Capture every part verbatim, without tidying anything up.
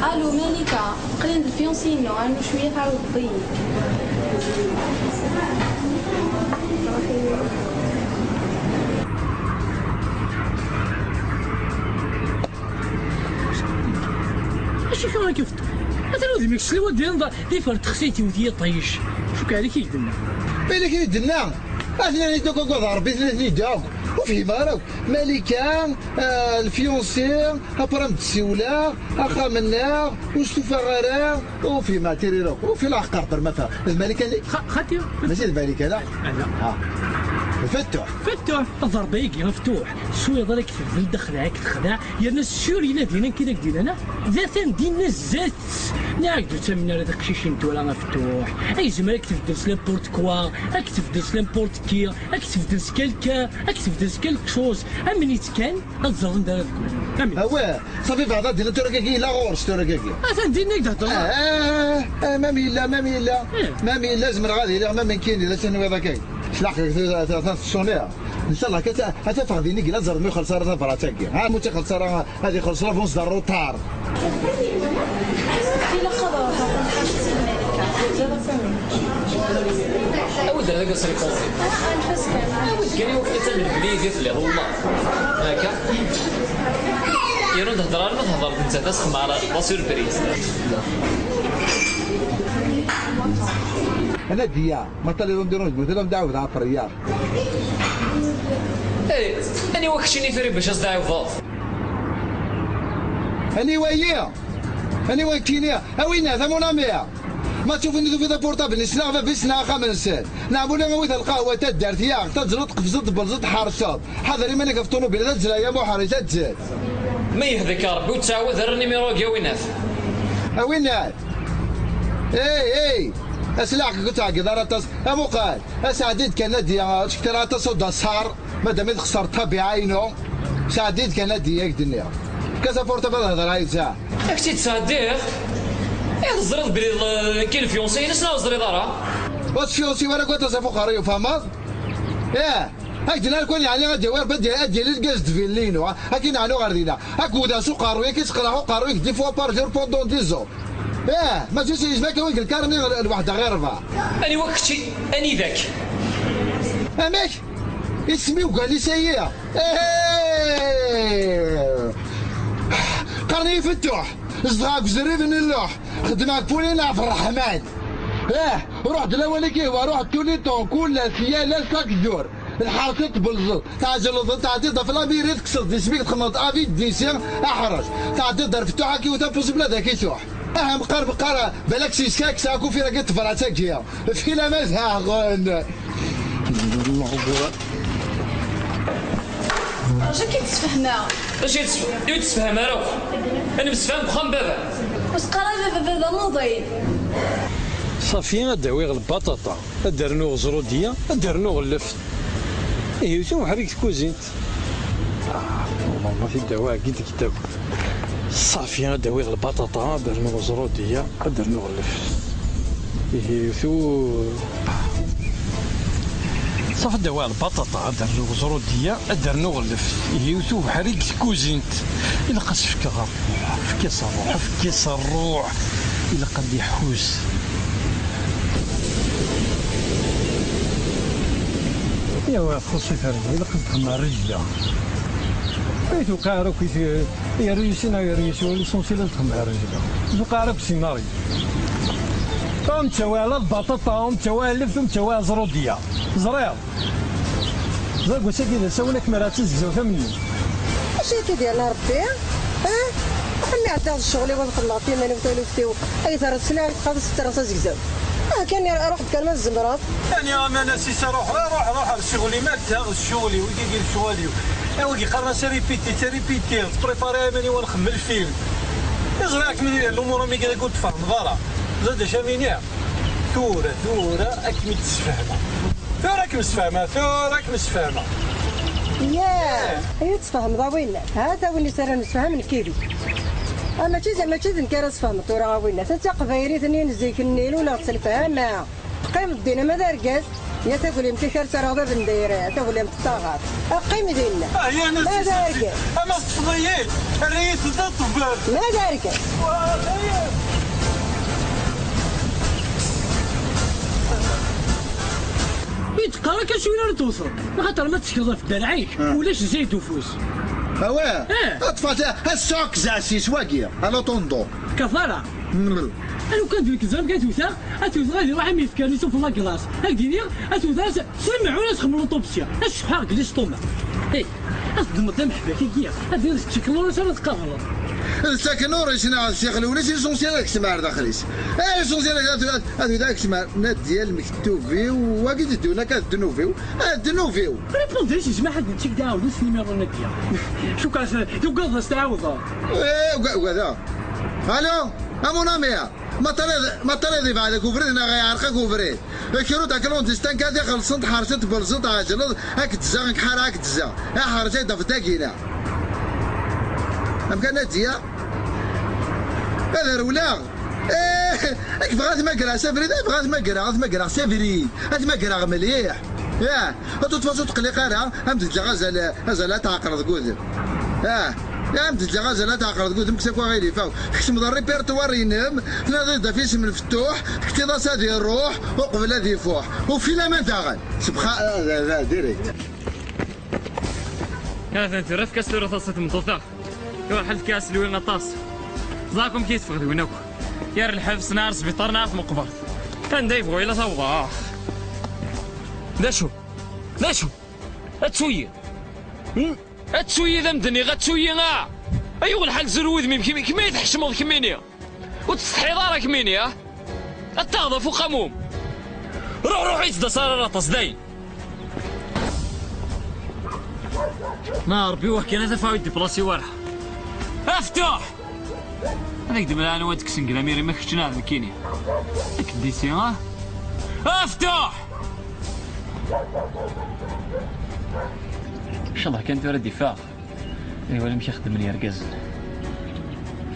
Allô, Malika, qqlen d fiancé-inu, rnu cwiya tɛawdeḍ-iyi. Acu akka akka fettu? Atan udem-ik s liwa d-yenḍa d ifer texsayt iwet yiṭij. Cukkeɣ ala k-i-d-nna. Ala k-i-d-nna? Atnan-id akk akked Ṛebbi, atnan-id akk. Ur fhimeɣ ara akk. Malika, ah, lfyunsi, après am-d-siwleɣ, axxam-nneɣ, ur stufaɣ ara, ur fhimeɣ tiririt akk. Ur fhimeɣ aqerder ma fa. D Malika-nni? Xa-, xati. Mačči d Malika, ala? Ala. Ah. Fettuḥ. Fettuḥ, ḍerba-agi a Fettuḥ. Swiḍ ara k-tebdel d axdeɛ, k-texdeɛ, yerna sûr yella din akken i k-d-inan, ah? D atan dinna zdat. Nniɣ-ak-d ur ttamen ara tiqcicin n tura a Fettuḥ. Ay yezmer ad k-tbeddel s n'importe quoi, ad k-tbeddel s n'importe qui, ad k-tbeddel s quelqu'un, ad k-tbeddel s quelque chose. Amen-itt kan, ad ẓreɣ anda ara deg wali. Amen. Awah, ṣafi beɛda din tura kagi yella ɣur-s tura kagi. Atan din i k-d-heddreɣ. Ah, ah, ah, mam yella, mam yella. Eh. Mam yella, zemreɣ ad iliɣ, mam nekkini, la tenwiḍ akka. S lḥeqq-ik, tura, tura, tura, teṣṣuniḍ. Ncallah, ad ta-, ad tafeɣ din i yella, ad ẓreɣ ma ixelleṣ ara tabrat-agi. Ah, ma ur tt-ixelleṣ ara, ad ixelleṣ l'avance de retard. Ilaq ad ruḥeɣ, nḥac-itt i Lmalika. Awi-d ar dagi aṣrifuẓi. Ah, anef-as kan. Awi-d kan, iwakken ad tamen belli yid-i telliḍ, wallah. Akka? Yernu d-hedder arma thedder-d nettat, ad s-xemmeɣ la surprise. Ana Diya, ma taliḍ am di rujmu, tella am d-ɛawed ɛafriya. Eh, aniwa keččini tura bac as-d-ɛiwdeḍ? Aniwa-yi? Aniwa keččini? A winna, d a mon ami. Ma tufini tufiḍ aportabl-nni ssneɣ baba-s neɣ axxam-nsen. Neɣ mula awit lqahwa taddart yaɣ, tazzleḍ, tqefzeḍ, tbelzeḍ, tḥerseḍ. Ḥader iman-ik ɣef ṭunubil, tazzla ya muḥerri, tazzelt. Ma yehda-k Rebbi ur ttɛawad ara nimiru-agi a winat. A winat! Ey, ey! Aslaḥ-ik ur ttɛeggiḍ ara aṭas. Amuqal! Aseɛdi-d kan ad d-, ur ttekter ara aṭas ur d-aṣar, madam i texṣer ṭṭabiɛa-inu. Seɛdi-d kan ad d-, ak-d-nniɣ. Kasa portable ad hedreɣ yid-s. Ak-tt-id-sɛeddiɣ? Eh, teẓriḍ belli d-, nekki lfyunsi-ines neɣ ur teẓriḍ ara? Ur tfyunsi wara akk aṭas ɣef uqerruy-iw, tfehmeḍ? Eh, ak-d-nniɣ kan yeɛni ad d-yawi Rebbi ad d-, ad d-yali lgaz d villi-inu, ha? Akken neɛnu ɣer dinna. Ak-, wwdeɣ s uqerruy, ak-, seqleɣ uqerruy-ik dix fois par jour pendant dix ans. Eh, mačči s yizem akka win lkarni lweḥda ɣir rebɛa. Aniwa kečči? Anida-k? Amek? Isem-iw Galisa-yi. Eh! Qqaren-iyi Fettuḥ. Zedɣeɣ deg uzrib n Lluḥ. Xeddmeɣ deg Pulin ɣef Ṛṛeḥman. Eh, ruḥ-d lawan-ik ihwa, ruḥ-d tout le temps, kul ass, yal ass, chaque jour. Lḥerṣ i tbelzeḍ, tɛejleḍ, tɛeddiḍ ɣef lamiri, tekkseḍ-d isem-ik, txedmeḍ avid disi, aḥrec. Tɛeddiḍ ar Fettuḥ, ad k-iwet, impossible ad ak-isuḥ. Aha, meqqar, meqqar, balak s yeska-k, sɛa kufir-agi n tebrat-agi. Fil-ama daɣen. Rju ad k-id-sfehmeɣ. Acu i d-tesf-, ur d-tessefham ara akk. Ad nemsefham deg uxxam n baba. Ur s-qqar ara baba, baba d amuḍin. Ṣafi, ad d-awiɣ lbaṭaṭa, ad d-rnuɣ ẓrudiya, ad d-rnuɣ lleft. Ihi, usu uḥrik tkuzint. Ah, ma t-id-awiɣ, gideg-d akk. Ṣafi, ad d-awiɣ lbaṭaṭa, ad d-rnuɣ ẓrudiya, ad d-rnuɣ lleft. Ihi, tu-, ṣafi, ad d-awiɣ lbaṭaṭa, ad d-rnuɣ ẓrudiya, ad d-rnuɣ lleft. Ihi, tu uḥrik tkuzint. Ilaq ad s-fkeɣ ṛṛuḥ, efk-as ṛṛuḥ, efk-as ṛṛuḥ. Ilaq ad iḥuz. Yawa, txuṣṣ iferdi, ilaq ad txemmem rrijla. Ur tewqiɛ ara akk i t-, i rriyusi neɣ i rriyusi, l'essentiel ad txemmem rrijla. Ur tewqiɛ ara akk si Marie. Ur m-ttawiɣ la lbaṭaṭa, ur m-ttawiɣ lleft, ur m-ttawiɣ ẓrudiya. Teẓriḍ? Ẓer deg wass-agi d asawen akken ara tazegzawt am-nni. Acu i k-id-yerna Rebbi? Ah? Axemmi ɛeddaɣ d ccɣel-iw ad xedmeɣ timan-iw taluft-iw. Ay terreḍ ssniɣ i txaḍ s tterreḍ tazegzawt. Ah, kan ruḥ-d kan ma tzemreḍ. Ani aman-as-is ruḥ, ruḥ, ruḥ ar ccɣel-im, ar ta, ccɣel-iw, i d ccɣel-iw. A wigi qqaren-as répéter, répéter, tettprépari aman-iw ad nxemmel film. Iẓri akken lumuṛ am-igi ur d-tfehmeḍ ara. Ẓer d acu am-iniɣ. Tura, tura, ad kem-id-sfehmeɣ. Tura ad kem-sfehmeɣ, tura ad kem-sfehmeɣ. Yah! Ad iyi-tesfehmeḍ a winna. Ha-t-a win i s ara nemsefham nekk yid-k. Ah, mačči d, mačči d nekk ara tesfehmeḍ tura a winna. Ta d taqbaylit-nni n zik-nni, ula ɣ-ttelfhama. Teqqimeḍ din ama d argaz. Ya taglimt-ik ar terɣed ad ndayr taglimt n taɣaṭ. Qqim dinna. Ah, ya ma d argaz. Ama teṭṭfeḍ-iyi, err-iyi-d d aṭebbar. Ma d argaz. I d-qqar akka s win ara tewteḍ. Axaṭer ma tettkeḍ ɣef dderɛ-ik, ah, ulac zzayed ufus. Awah. Eh. Ṭṭef-as, ad sɛukkzeɣ s wagi, à l'attendu. Kafara. Mm. Alukan d nekk ẓriɣ ad wteɣ, ad wteɣ ad iruḥ am yefkan isuf la glace. Ad d-iniɣ, ad wteɣ s, s lemɛun ad xemmeɣ l'utopsie. Ad cebḥeɣ deg l'estomac. Hey, ad teddmeḍ d ameḥbak-agi, ad d-iniɣ d tikluris ara tqableḍ. D taknuris neɣ d tixlulis, l'essentiel ad ksem ar daxel-is. Eh, l'essentiel ad, ad, ad wteɣ ad ksem ar Nadia lmektub-iw, wagi d ddun akka d ddnub-iw. Ah, ddnub-iw. Répondez, yezmer ad nettek daɛwed s numéro Nadia. Cukkeɣ tugadeḍ ad s-tɛawdeḍ. Eh, uga-, ugadeɣ. Allô, a mon ami, ma tariḍ, ma tariḍ yebɛed-ak ubrid neɣ iɛreq-ak ubrid. Kru-d a clandestin kan ixelṣen, tḥerceḍ, tbelzeḍ, tɛejleḍ, ad k-d-zzaɣ, ad k-ḥareɣ, ad k-d-zzaɣ. Iḥerc-ak-d ɣef dagi-na. Amek a Nadia? Ad rewleɣ. Eh, ad k-bɣiɣ ad t-magreɣ s abrid, ad bɣiɣ ad t-magreɣ, ad t-magreɣ s abrid, ad t-magreɣ mliḥ. Yah, a toute façon ur tqelliq ara, am d-ǧǧeɣ azal, azal ad tɛeqreḍ deg udem. Ah, am d-ǧǧeɣ azal ad tɛeqreḍ deg udem, kkes akk aɣilif, aw. Tkecmeḍ répertoire-inem, tnadiḍ-d ɣef yisem n Fettuḥ, tektiḍ-as ad iruḥ, uqbel ad ifuḥ. Ufi laman daɣen. Sebxa, ah, da, da, direct. Atan tura, efk-as tura taṣṣit n tmeṭṭut-a. Iruḥ lkas Lwi aṭas. Ẓer akk amek i teffeɣ d win akk. Yar lḥebs, neɣ ar sbiṭar, neɣ ar tmeqbert. Anda yebɣu yella tawḍa. D acu? D acu? Ad tuyi. Hmm? Ad tuyi d amedni, ad tuyi, ah! Ay yuɣ lḥal zru wudem-im, kemm, kemm ay tḥecmeḍ, kemmini. Ur tsetḥiḍ ara, kemmini, ah? Ad taɣeḍ ɣef uqamum. Ruḥ, ruḥ, ur yettḍas ara ar aṭas, dayen. Ma Ṛebbi, wah kan ad afeɣ i d-iplasi wara. Aftuḥ! Ad ak-d-mel anwa d-kksen gramir, ima kečč neɣ d nekkini. Ad k-d-isi, ah? Aftuḥ! Ncallah kan tura d-iffeɣ. Ad iwali amek i xeddmen yergazen.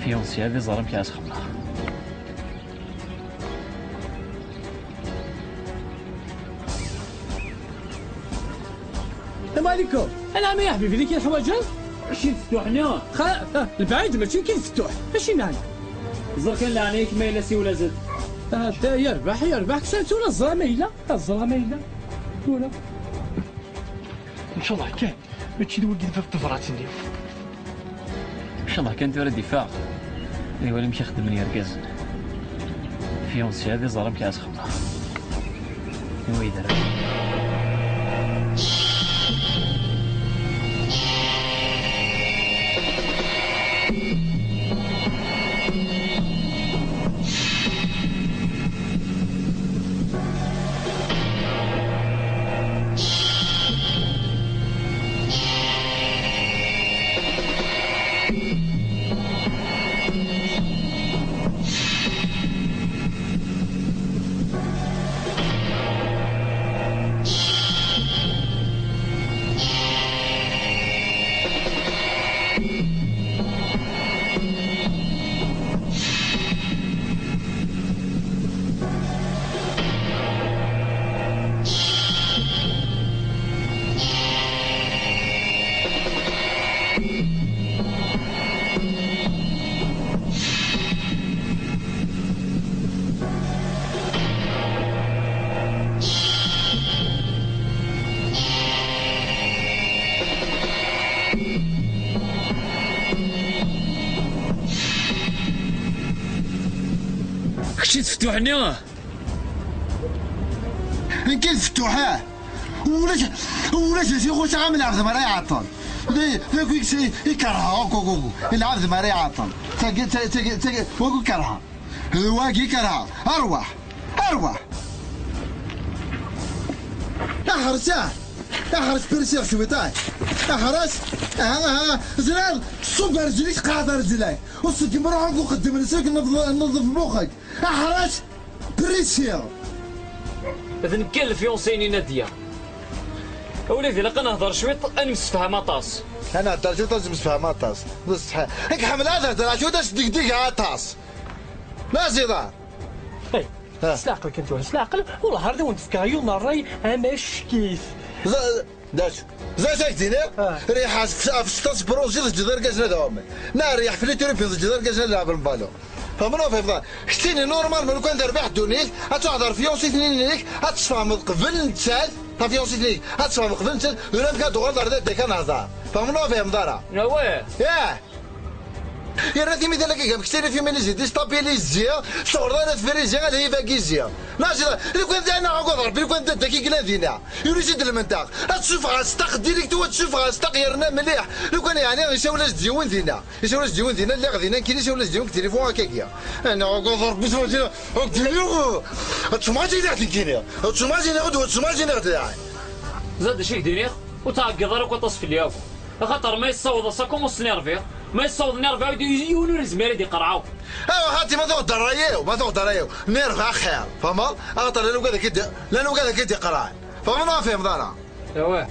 Fiancé, ad iẓer amek ara s-xemmeɣ. السلام عليكم. Anɛam a ḥbibi, d nekk i teḥwaǧeḍ? Acu d Fettuḥ-nni? Xa, ah, lbeɛid mačči nekk i d Fettuḥ. Acu i meɛna? Ẓer kan leɛnaya-k ma yella siwel-as-d. Ah, yerbeḥ, yerbeḥ. Ksa tura ẓer ma yella. Ah, ẓer ma yella. Tura. Ncallah kan. Mačči d wagi d bab tebrat-nni. Ncallah kan tura d-iffeɣ. Ad iwali amek i xeddmen yergazen. Fiancé, ad iẓer amek ara s-xemmeɣ. Anwa i d-rran? Kečč i d Fettuḥ-nni? Nekk i d Fettuḥ, ah! Ulac, ulac d acu ixuṣṣ am lɛebd mi ara iɛeṭṭel. D, d akk i, i, i kerheɣ akk, akk, akk. Lɛebd mi ara iɛeṭṭel. Tagi, ta-, tagi, tagi, wagi kerheɣ. D wagi kerheɣ. Arwaḥ! Arwaḥ! Aḥres, ah! Aḥres pirsiɣ cwiṭ, ah! Aḥres! Aha, aha! Ẓriɣ, ṣubb ar zzin-ik, qɛed ar zzin-ak. Ur ṣeggem ruḥ akk uxeddem-nsen, neḍ-, neḍlef mux-ik. Aḥras! Prisiɣ! D nekk i d lfiancé-inu Nadia. A wladi, ilaq ad nehder cwiṭ, ad nemsefham aṭas. Ad nehder cwiṭ, ad nemsefham aṭas. D ṣṣeḥ. Nekk ḥemmleɣ ad hedreɣ cwiṭ, ad sdegdigeɣ aṭas. D aẓidan. Hey, Ah. S leɛqel kan tura, s leɛqel, wellah ar d awen-d-fkeɣ yiwen n ṛṛay amack-it. D acu? D acu ak-d-iniɣ? Ah. Riḥ af-, af-, afecṭaṭ bronzi teǧǧeḍ irgazen ad ɛumen. Neɣ riḥ flituripin teǧǧeḍ irgazen ad lɛeben lbalun. Tfehmeḍ neɣ ur tfehmeḍ ara? Keččini normal, ma lukan terbeḥ ddunit, ad truḥeḍ ɣer fiancée-nni-inek, ad tesfehmeḍ qbel nettat, tafiancée-nni-inek, ad tesfehmeḍ qbel nettat, tura amek ad d-tuɣaleḍ ɣer dadda-k ad nehḍer. Tfehmeḍ neɣ ur tfehmeḍ ara? Awah. Yah! Yerna timital akka, am keččini féminisé, déstabilisé, sɣur ara tfrizi, ad hivagizi. Neɣ lukan d ayen aɣ-agad Rebbi, lukan d dadda-k i yellan dinna. Yuli-tt-id lmenṭeq. Ad tsuffeɣ-as ṭṭaq direct, ad tsuffeɣ-as ṭṭaq yerna mliḥ. Lukan yeɛni isawel-as-d yiwen dinna. Isawel-as-d yiwen dinna, lliɣ dinna nekkini, isawel-as-d yiwen deg tilifun akkagi. Ana agad Rebbi, ttmaǧineɣ, ad d-iniɣ, ad ttmaǧineɣ nekkini. Ad ttmaǧineɣ, ad ttmaǧineɣ daɣen. Zad acu i k-d-iniɣ? Ur ttɛeggiḍ ara akk aṭas fell-i akk. Axaṭer ma yessaweḍ-as akk, ur s-nirbiɣ. Ma yessaweḍ nirbiɣ, yiwen ur izmir ad iqerreɛ akk. Awa xati, ma tuɣ-d ṛṛay-iw, ma tuɣ-d ṛṛay-iw, nirbeḥ axir. Tfehmeḍ? Axaṭer llan wigad akka i d-, llan wigad akka i d-iqerrɛen. Tfehmeḍ neɣ ur tfehmeḍ ara? Awah.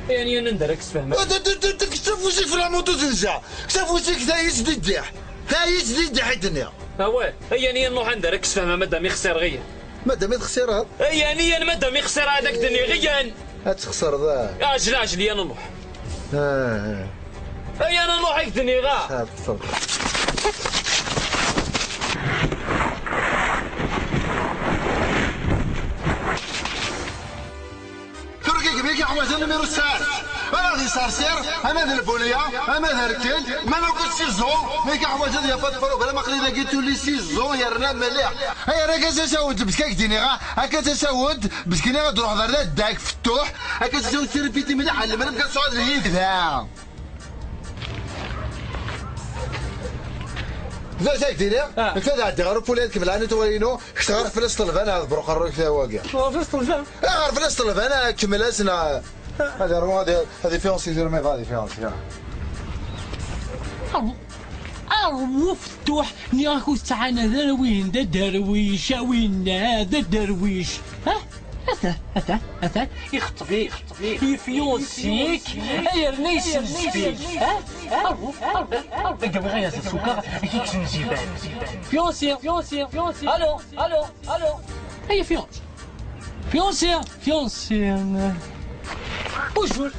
Ayen yan anda ara k-sfehmeɣ. Kečč afus-ik f la moto tenza. Kečč afus-ik tayi-tt di ddiḥ. Tayi-tt di ddiḥ i d-nniɣ. Awah. Ayen yan nuḥ anda ara k-sfehmeɣ madam i xsireɣ iyan. Madam i texsireḍ? Ayen yan madam i xsireɣ ad ak-d-nniɣ iyan. Ad texsereḍ, ah. Aɛjel, aɛjel, yan nuḥ. Ah. Ay, ana nruḥ ak-d-nniɣ, ah! Ad teṭṭseḍ. Tura kif i k-yeḥwaǧ numéro sept. Ama d iṣerṣir, ama d lbulya, ama d rrkel, ma akk d saison, ma k-yeḥwaǧeḍ, y a pas de problème, aql-i dagi tous les saisons, yerna mliḥ. Ay, akka d tasawent, bes k-ak-d-iniɣ, ah, akka d tasawent, bes k-iniɣ ad d-ruḥeḍ ar dadda-k, fettuḥ, akka d tasawent, tiripiti mliḥ, lemmer ad tesɛuḍ lhiba. D acu ay k-d-iniɣ? Ah. Nekk ad ɛeddiɣ ɣer upuli ad kemmleɣ anitwa-inu, kečč ɣer fell-as ṭelban, ad bruq ṛṛuy wagi. Ɣer fell-as ṭelban? Ah, ɣer fell-as ṭelban, ah, kemmel-as, neɣ ad iṛwu, ad i-, ad ifiansi tirmiḍ, ad ifiansi, ah. Aw, aw, fettuḥ, nniɣ-ak ur tettɛanad ara win d aderwic, a winna, d aderwic. Ha? Ata, ata, ata, ixeṭṭeb-ik, ixeṭṭeb-ik, yefyunsi-k, yerna yessenjeb-ik. Ha? Ha? Ṛebbi, Ṛebbi, Ṛebbi, gawiɣ aya s ssukar, i k-yeksen jiban. Fiancé, fiancé, fiancé. Allô, allô, allô. Ay, fiancé. Fiancé, fiancé. Bonjour.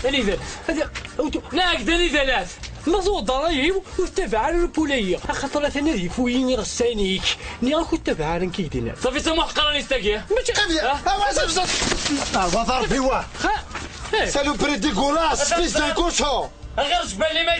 Anida-t? Ata, awtu, la, d anida-t? Ma tuɣ-d ṛṛay-iw, ur tettabaɛ ara lpula-yi, axaṭer atan ad ifuyi iɣessan-ik. Nniɣ-ak ur tettabaɛ ara nekk i k-d-nniɣ. Ṣafi, d tamuḥqranit tagi. Mačči. Ah? Ah, wa, wa, wa, wa. Xa, eh. Saloperie dégueulasse, fils d'un cochon. Ɣer jbali ma